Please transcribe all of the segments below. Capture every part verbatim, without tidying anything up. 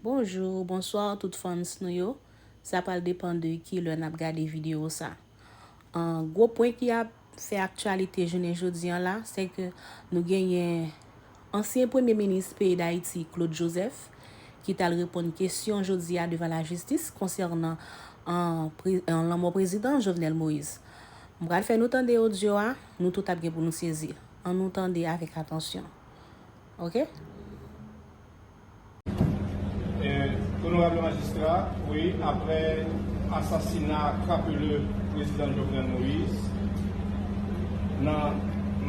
Bonjou, bonswa tout fans nou yo. Sa pral depann de ki lè n ap gade videyo sa. An gwo pwen ki ap fè aktyalite jounen jodi an la, se ke nou genyen ansyen premye minis peyi Dayiti, Claude Joseph, ki t al reponn kesyon jodi a devan lajistis konsènan an pre- an lanmò prezidan Jovenel Moïse. M pral fè nou tande odyo a, nou tout ap gen pou nou sezi. An nou tande avèk atansyon. Oke? Onorab majistra, wi, apre asasina krapile prezidan Jovenel Moïse, nan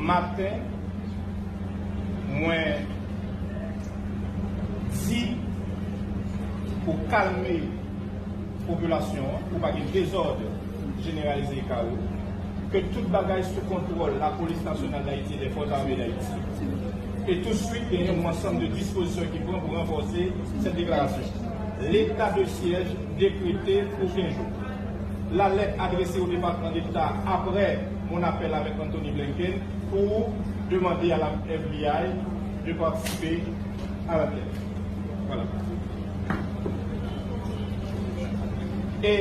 maten, mwen di pou kalme popilasyon an, pou pa gen dezòd jeneralize e kawo, ke tout bagay sou kontwòl Lapolis Nasyonal Dayiti e Lèfòs Ame Dayiti. E touswit, gen yon ansanm de dispozisyon ki pran pou ranfòse sèt deklarasyon. Leta de syèj dekrete pou kenz jou. Lalèt adrese o Depatman Deta apre mon apèl avèk Antony Blinken pou demande à la F B I de participer à l'appel. Voilà. E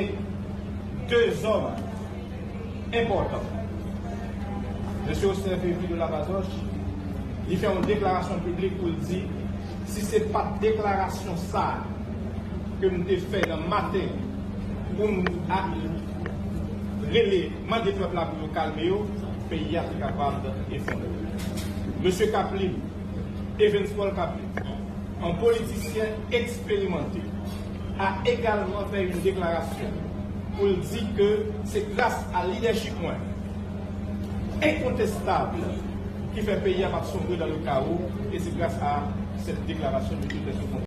de zòm enpòtan. Mesye Osner Fevry de Lavazoch, li fè yon deklarasyon piblik pou l di, si se pa t deklarasyon sa a ke m te fè nan maten pou m a- rele, mande pèp la pou yo kalme yo, peyi a te kapab efondre. Mesye Kaplim, Evens Paul Kaplim, yon politisyen eksperimante, a egalman fè yon deklarasyon pou l di ke se gras a lidèchip mwen enkontestab ki fè peyi a pa t sonbre dans le chaos, e se gras a cette déclaration de toute personne.